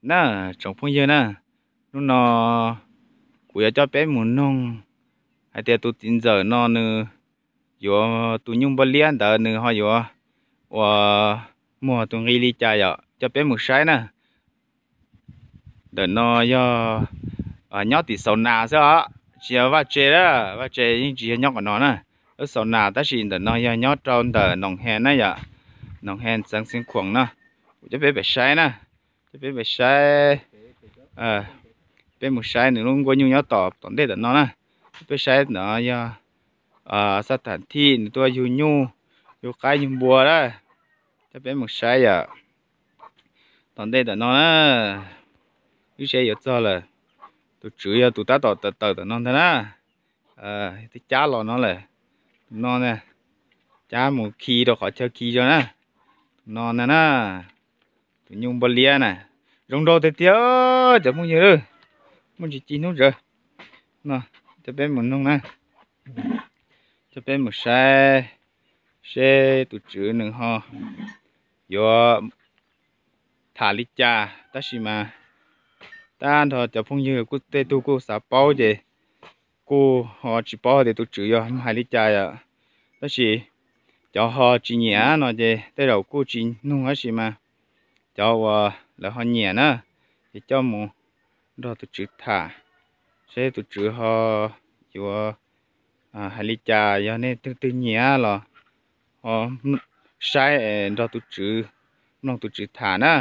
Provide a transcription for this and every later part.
Na, tsoom phooj ywg na, hnub no kuv yuav coj peb mus noog hais tias tus txiv ntxawm no nws yuav tus nyuj npog liab ntawd nws ho yuav ua muag tus nqi li cas yom, coj peb mus saib na. Ntawm no yog nyob tim Xaus Nas xwb os, tsis yog Vaj Tse a, Vaj Tse yeej tsis yog nyob qhov no na. Lub Xaus Nas tab sis ntawm no yog nyob rau ntawm Noom He na yom, Noom He Xeev Xeev Khuam no. Kuv coj peb pem saib na, coj peb pem saib, peb mus saib nws lub nkuaj nyuj nyob tom tom ntej tom no na. Coj peb saib no yog xab tham thij nws tuaj yug nyuj, yug qaib yug npua lawm. Coj peb mus saib yom, tom ntej tom no na, wb saib yuav txog lawm. Tus tswv yog tus tab tom tawm tawm tom no ntag na. Twb cab los no lawm, tus no na, cab mus khi rau qhov chaw khi zog na. Tus no ntag na, tus nyuj npog liab na, zoo nraug tiag tiag cov phooj ywg lawm. Muaj tsis ci hnub ntawd no, coj peb mus noog na, coj peb mus saib seb tus tswv nws ho yuav tham li cas, tab sis mas tab nrho cov phooj ywg kuj tej tug kuj xav paub ces kuj ho tsis paub tias tus tswv yog hais li cas yom. Tab sis cov ho tsis nyiam no ces tej zaum kuj tsis noog, tab sis mas cov uas lawv ho nyiam na, ces coj mus nrog tus tswv tham seb tus tswv ho yuav hais li cas. Yog nej twg twg nyiam los ho saib es nrog tus tswv, mloog tus tswv tham na.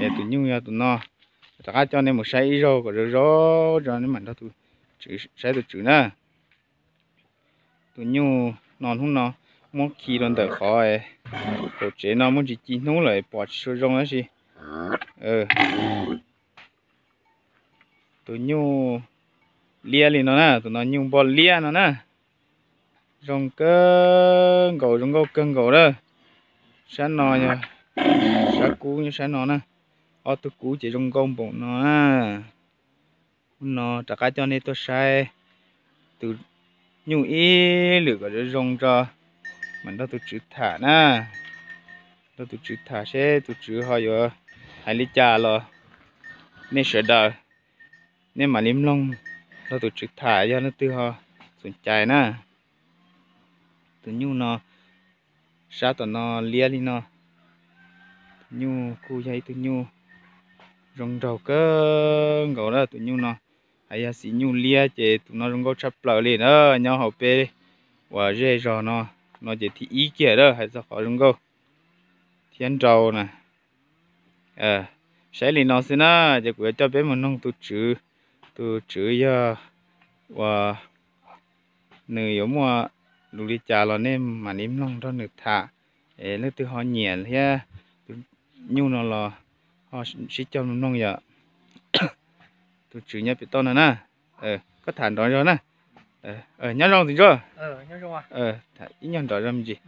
Es tus nyuj yog tus no, rov qab coj nej mus saib ib zaug kom zoo zoo tso nej mam nrog tus tswv saib tus tswv na. Tus nyuj no hnub no muab khi rau ntawm qhov kaum tsev no muaj tsis ci hnub lawm pom tsis tshua zoo tab sis tus nyuj liab li no na, tus no nyuj npog liab no na. Zoo kawg nkaus, zoo nkauj kawg nkaus lawm. Sab no yog sab kub nyob sab no na, ob tug kub ces zoo nkauj npaum no na. Hnub no rov qab coj nej tuaj saib tus nyuj ib lwm kom zoo zoo tso, mam nrog tus tswv tham na. Nrog tus tswv tham seb tus tswv ho yuav hais li cas los nej sawv daws, nej mam li mloog nrog tus tswv tham yog leej twg ho xom cai na. Tus nyuj no sab tom no liab li no. Tus nyuj kuj yog ib tug nyuj zoo nraug kawg nkaus lawm. Tus nyuj no hais yog xim nyuj liab ces tus no zoo nkauj tshaj plaws li na. Nyob hauv peb uas zej zog no, no ces thib ib kiag lawm hais txog qhov zoo nkauj thiab nraug na. Saib li no xwb na, ces kuv yuav coj peb mus noog tus tswv. Tus tswv yog uas nws yuav muaj lus li cas los nej mam li mloog nrog nws tham. Es leej twg ho nyiam thiab tus nyuj no los ho sib cog mloog yom. Tus tswv nyob pem toj no na, koj tham nrov zog na. Nyob zoo txiv ntsuag, ib nyuag nrov zog me ntsis.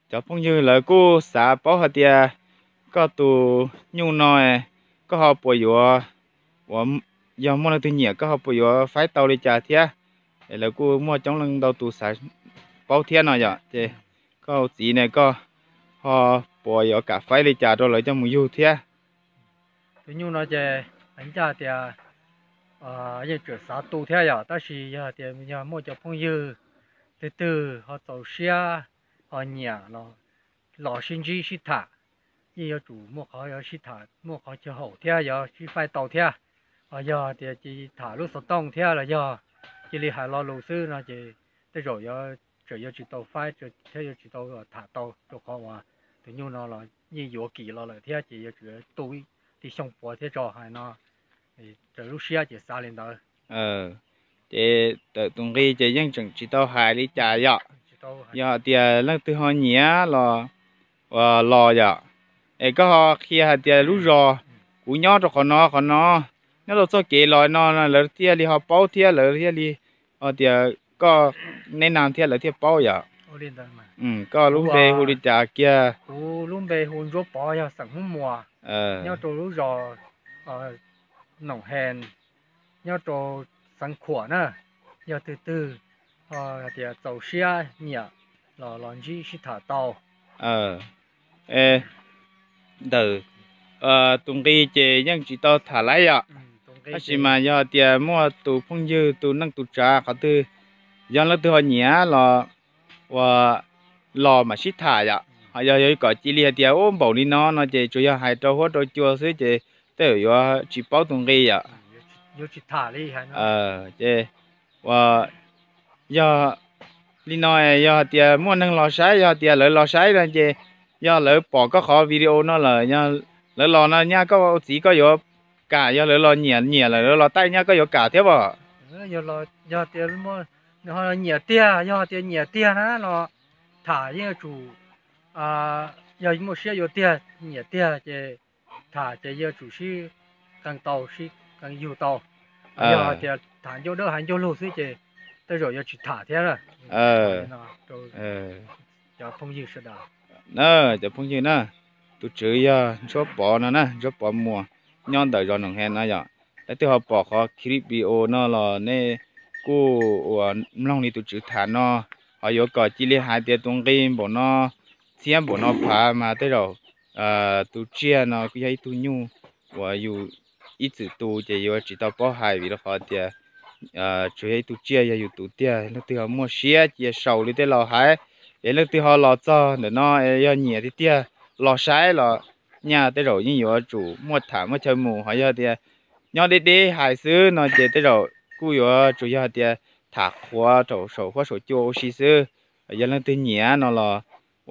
Cov phooj ywg lawv kuj xav paub hais tias koj tus nyuj no, koj ho puas yuav, uas yog muaj leej twg nyiam koj ho puas yuav faib tau li cas thiab. Es lawv kuj muaj coob leej ntau tus xav paub thiab no yom, ces koj txiv ne koj ho puas yuav kam faib li cas rau lawv coj mus yug thiab? Tus nyuj no ces hais ncaj tias yeej tseem xav tu thiab yom, tab sis yog tias yog muaj cov phooj ywg twg twg ho txaus siab ho nyiam los, los sib ntsib sib tham, yeej yuav tsum muaj qhov yuav sib tham, muaj qhov chaw haum thiab yuav sib faib tau thiab. Ho yog tias cia li tham lub xov tooj thiab los yog cia li hais lo lus xwb no ces tej zaum yuav, tseem yuav tsis tau faib thiab yuav tsis tau tham tau, rau qhov uas tus nyuj no los yeej yuav kim los lawm thiab ces yuav tsum tu tib xyoo puav thiab tso hais no. Raws lub siab ces xav li ntawd. Ces tawm tus nqi ces yeej tseem tsis tau hais li cas yom. Yog hais tias leej twg ho nyiam los, los yom, es koj ho qhia hais tias lub zos kuv nyob rau qhov no qhov no, nyob rau txoj kev los no lawv thiaj li ho paub thiab lawv thiaj li ho tias koj neb na thiab lawv thiaj paub yom. Koj lub npe hu li cas kiag? Kuv lub npe hu Ntsuab Pov, yog xeem Hmoob Muas, nyob rau lub zos Noom Hee, nyob rau Xeev Khuam na. Yog twg twg ho hais tias txaus siab nyiam los los ntsib sib tham tau. Ntawm tus nqi ces yeej tsis tau tham laiv yom. Tab sis mas yog tias muaj tus phooj ywg tus neej tus tsav qhov twg, yog leej twg ho nyiam los ua los mam sib tham yom. Ho yog yuav kom cia li hais tias ub npaum li no no ces tsuas yog hais rau huab rau cua xwb ces tej zaum yuav tsis paub tus nqi yom. Ces ua yog li no, yog hais tias muaj neeg los saib, yog tias lawv los saib no ces yog lawv pom koj qhov video no lawm, yog lawv los no nyaj koj ua txiv koj yuav kam, yog lawv los nyiam nyiam lawm lawv los taij nyaj koj yuav kam thiab as? Yog tias nyiam tiag, yog tias nyiam tiag na los tham yeej yuav tsum, yog muaj siab yuav tiag nyiam tiag ces tham ces yuav tsum sib qee tau, sib qee yug tau. Yog tias tham ncauj dawb hais ncauj lug xwb ces tej zaum yuav tsis tham thiab. Cov phooj ywg sawv daws, cov phooj ywg na, tus tswv yog Ntsuab Pov no na, Ntsuab Pov Muas, nyob ntawm zos Noom He no yom. Leej twg ho pom qhov clip video no los nej kuj uas mloog li tus tswv tham no, ho yuav kom cia li hais tias tus nqi npaum no, txhiab npaum no phav mas tej zaum tus tsiaj no kuj yog ib tug nyuj uas yus ib txwm tu ces yuav tsis tau paub hais vim rau qhov tias tsuas yog ib tug tsiaj yog yus tus tiag. Leej twg ho muaj siab cia sau li tej laus hais, es leej twg ho los txog ntawm no yog nyiam tiag tiag los saib los nyaj tej zaum yeej yuav tsum muaj tham muaj chaw mus. Ho yog tias nyob deb deb hais xwb no ces tej zaum kuj yuav tsuas yog tias tham qhuav rau saum huab saum cua ua si xwb. Yog leej twg nyiam no los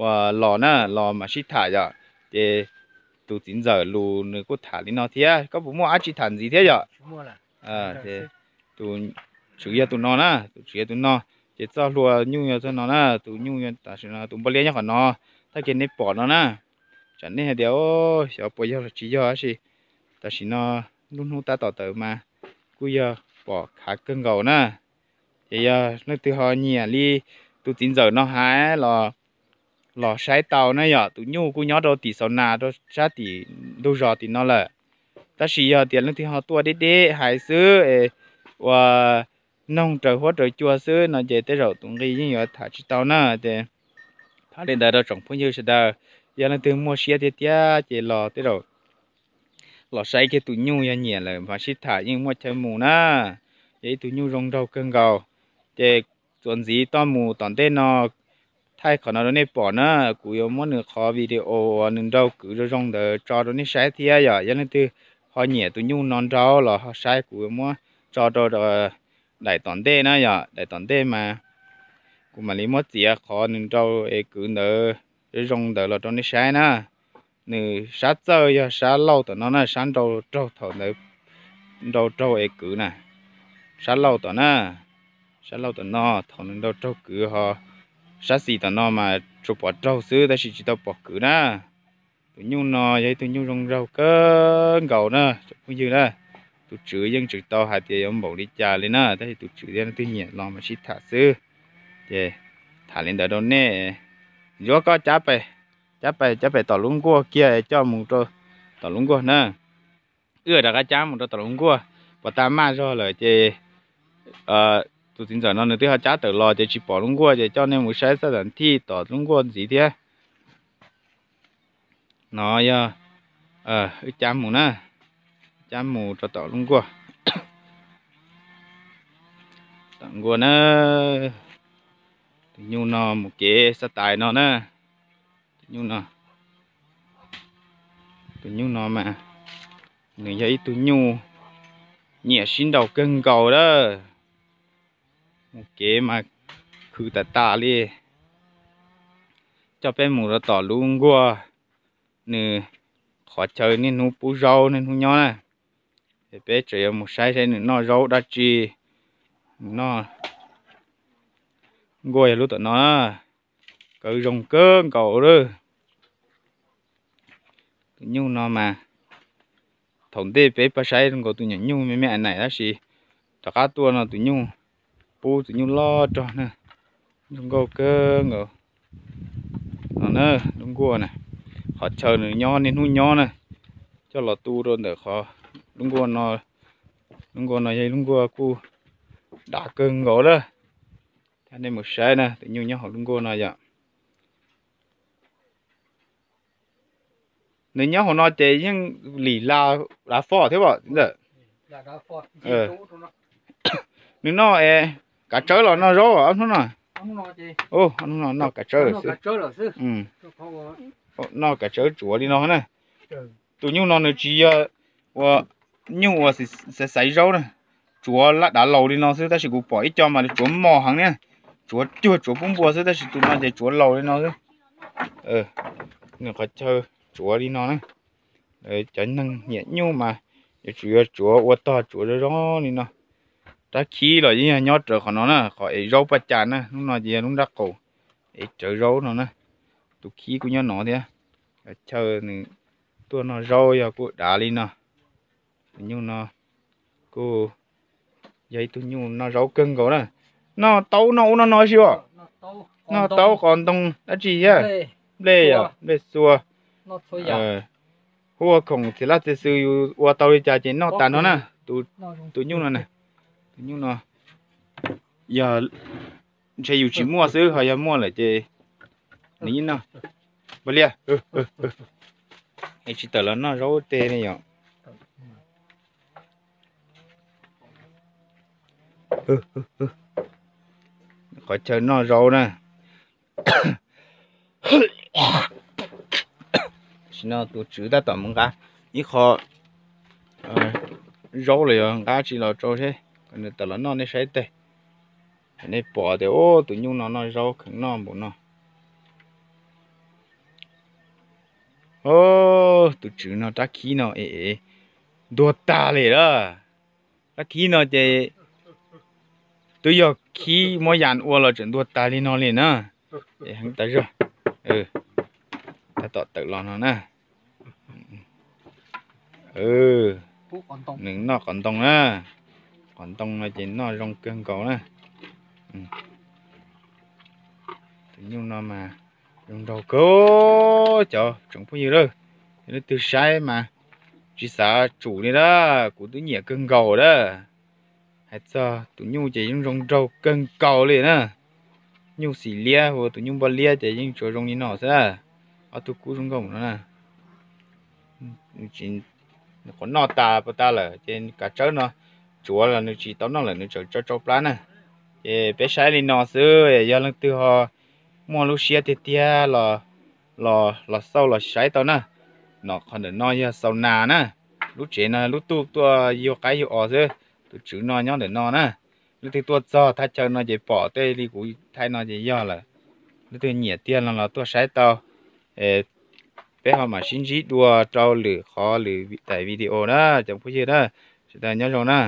ua los na, los mam sib tham yom. Ces tus txiv ntxawm lus nws kuj tham li no thiab, koj puas muaj dab tsi tham ntxiv thiab yom? Tus tswv yog tus no na, tus tswv yog tus no. Ces txoj hlua nyuj yog txoj no na, tus nyuj tam sim no tus npoj liab nyob qhov no, tag kis nej pom no na. Tsam nej hais tias xyov puas yog los tsis yog tab sis tam sim no lub hnub tab tom tawm mas kuj yog pom khav kawg nkaus na. Ces yog leej twg ho nyiam li tus txiv ntxawm no hais los, los saib tau na yom. Tus nyuj kuj nyob rau tim xaus nas rau sab tim ntug zos tim no lawm. Tab sis yog tias leej twg ho tuaj deb deb hais xwb es ua noog raws huab raws cua xwb no ces tej zaum tus nqi yeej yuav tham tsis tau na. Ces tham li ntawd rau tsoom phooj ywg sawv daws, yog leej twg muaj siab tiag tiag ces los tej zaum los saib kiag tus nyuj, yog nyiam lawm mas sib tham yeej muaj chaw mus na. Yog ib tug nyuj zoo nraug kawg nkaus. Ces txuas ntxiv toj mus tom ntej no, thaij qhov no rau nej pom na, kuv yuav muab nws qhov video uas nws nrau kwv zoo zoo ntawd tso rau nej saib thiab yom. Yog leej twg ho nyiam tus nyuj no nrau los ho saib, kuv yuav muab tso rau daim tom ntej na yom. Daim tom ntej mas kuv mam li muab txiav qhov nws nrau es kwv ntawd zoo zoo ntawd los rau nej saib na. Nws sab txawj yog sab laug tom no na, sab nrau raug thaum ntawd nrau raug es kwv na. Sab laug tom na, sab laug tom no thaum nws nrau raug kwv ho, sab xis tom no mas tsuas pom raug xwb tab sis tsis tau pom kwv na. Tus nyuj no yog ib tug nyuj zoo nraug kawg nkaus na tsoom phooj ywg na. Tus tswv yeej tseem tau hais tias yuav npaum li cas li na, tab sis tus tswv thiab leej twg nyiam los mas sib tham xwb. Ces tham li ntawd rau nej. Ntsuab, koj cab pais, cab pais tom lub nkuaj kiag es coj mus rau tom lub nkuaj na. Wb rov qab cab mus rau tom lub nkuaj, puas tas maj zog lawm ces tus txiv ntxawm no nws twb ho cab tawm los ces tsis pom lub nkuaj ces coj nej mus saib xab tam thij tom lub nkuaj ntxiv thiab. No yog wb cab mus na, cab mus rau tom lub nkuaj. Tom nkuaj na, tus nyuj no mus kev xab tais no na. Tus nyuj no, tus nyuj no mas nws yog ib tug nyuj nyiam sib nraus kawg nkaus lawm. Mus kev mas khwv tas tas li. Coj peb mus rau tom lub nkuaj, nws qhov chaw niaj hnub pub zaub niaj hnub nyob na. Es peb tseem yuav mus saib saib nws noj zaub dab tsi. Nws noj, nkuaj yog lub tom no na, kaw zoo kawg nkaus lawm. Tus nyuj no mas thaum ntej peb pab saib zoo nkaus tus nyuam nyuj me me naim tab sis rov qab tuaj no tus nyuj pub tus nyuj loj rog na, zoo nkauj kawg nkaus. No na, lub nkuaj na, qhov chaw nws nyob niaj hnub nyob na, coj los tu rau ntawm qhov lub nkuaj no. Lub nkuaj no yog ib lub nkuaj kuj dav kawg nkaus lawm. Coj nej mus saib na, tus nyuj nyob hauv lub nkuaj no yom. Nws nyob hauv no ces yeej lim la, la foj thiab ntawm. Nws noj es kav tsawb los noj zaub ob hnub no. Hnub no noj kav tsawb xwb. Noj kav tsawb tsuav li no na. Tus nyuj no nws tsis yog ua nyuj uas xaiv xaiv zaub na. Tsuav laj dav laus li no xwb, tab sis kuv pom ib co mas tsuav mos heev na. Tsuav cuag tsuav pub npua xwb, tab sis tus no ces tsuav laus li no xwb. Nws qhov chaw tsuav li no na. Cov neeg nyiam nyuj mas yuav tsum yuav tsuav ua tog tsuav zoo zoo li no. Rab khib los yeej yog nyob rawv qhov no na, qhov ev zaub paj cas na. Hnub no ces yog lub nrab qaum ev rawv zaub no na. Tus khib kuj nyob no thiab. Chaw nws tuaj noj zaub yog kuj dav li no. Tus nyuj no kuj yog ib tug nyuj noj zaub kawg nkaus na. Noj taub noj ub noj no si os. Noj taub qos ntoo dab tsi thiab. Nplej yom, nplej xua. Hu ua khoom txiv laj txiv xwm yus ua tau li cas ces noj tas no na. Tus nyuj no na, tus nyuj no yog ntshe yus tsis muaj xwb, ho yog muaj lawm ces nws yeej noj. Npaj liaj, es tsis tawm los noj zaub teg li yom. Qhov chaw noj zaub na. Tam sim no tus tswv tab tom mus nqa ib qho zaub los yog nqa tsi los rau seb kom nws tawm los noj nej saib teg. Nej pom tias tus nyuj no noj zaub kheev noj npaum no. Tus tswv no rab khib no es ntuag tag li lawm. Rab khib no ces twb yog khib muab yas ua los tseem ntuag tag li no li na. Es heev tas zog. Tab tom tawm los no na. Nws noj qos ntoo na. Qos ntoo no ces noj zoo kawg nkaus na. Tus nyuj no mas zoo nraug kawg cov tsoom phooj ywg lawm. Yog leej twg saib mas tsis xav tsum li na, kuv twb nyiam kawg nkaus na. Hais txog tus nyuj ces yeej zoo nraug kawg nkaus li na. Nyuj xim liab hu ua tus nyuj npaj liab ces yeej tsuas zoo li no xwb. Ob tug kub zoo nkauj no na. Qhuav noj tas puas tas lawm ces kav tsawb no tsuav los nws tsis tau noj lawm, nws tseem tsau tsau plab na. Ces peb saib li no xwb, yog leej twg ho muaj lub siab tiag tiag los, los xauj los saib tau na. No qhov ntawm no yog xaus nas na. Lub tsev no lub tuj tuaj yug qaib yug os xwb. Tus tswv no nyob ntawm no na. Leej twg tuaj txog thaj chaw no ces pom tej li kuv thaij no ces yog lawm. Leej twg nyiam tiag no los tuaj saib tau. Peb ho mam sib ntsib dua rau lwm qhov lwm daim video na cov phooj ywg na. Sawv daws nyob zoo na.